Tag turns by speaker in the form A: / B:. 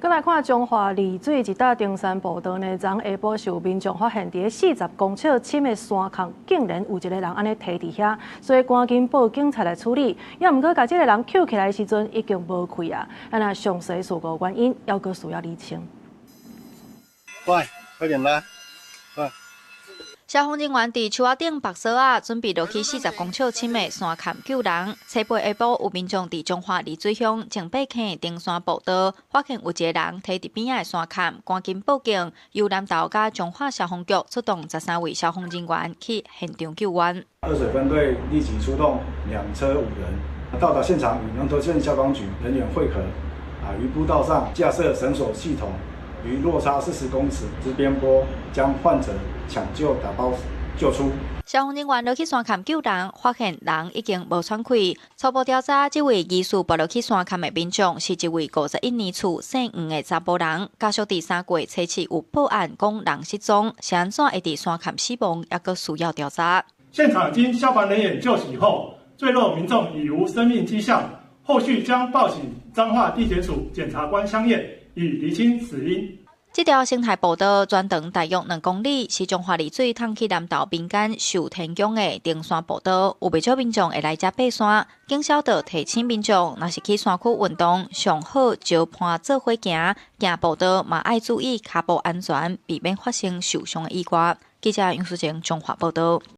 A: 閣來看彰化麗水一搭登山步道呢，昨下晡是有民眾發現佇咧40公尺深的山崁，竟然有一个人按呢提佇遐，所以趕緊報警察來處理。也毋過，共這个人抾起來的時陣已經無氣啊！咱啊詳細事故原因，猶閣需要釐清。
B: 快，快點來，快！
C: 消防人員佇樹仔頂縛索仔，準備落去40公尺深的山崁救人。初八下晡，有民眾佇彰化麗水鄉松柏坑登山步道，發現有一个人提佇邊仔的山崁，趕緊報警，由南投佮彰化消防局出動13位消防人員去現場救援。
D: 二水分隊立即出動兩車五人，到達現場與南投縣消防局人員會合，於步道上架設繩索系統，於落差40公尺之邊坡，將患者搶救打包救出。
C: 消防人員落去山崁救人，發現人已經無喘氣。初步調查，這位疑似跋落去山崁的民眾是一位51年次姓黃的查埔人。家屬佇3月初7有報案講人失蹤，是按怎會佇山崁死亡，猶閣需要調查。
E: 現場經消防人員救起後，墜落民眾已無生命跡象，後續將報請彰化地檢署檢察官相驗，以釐清死因。
C: 這條生態步道全長大約2公里，是彰化麗水通去南投民間壽天宮的登山步道，有袂少民眾會來遮爬山。警消就提醒民眾，若是去山區運動，上好相伴做伙行，行步道嘛愛注意跤步安全，避免發生受傷的意外。記者楊淑靜彰化報道。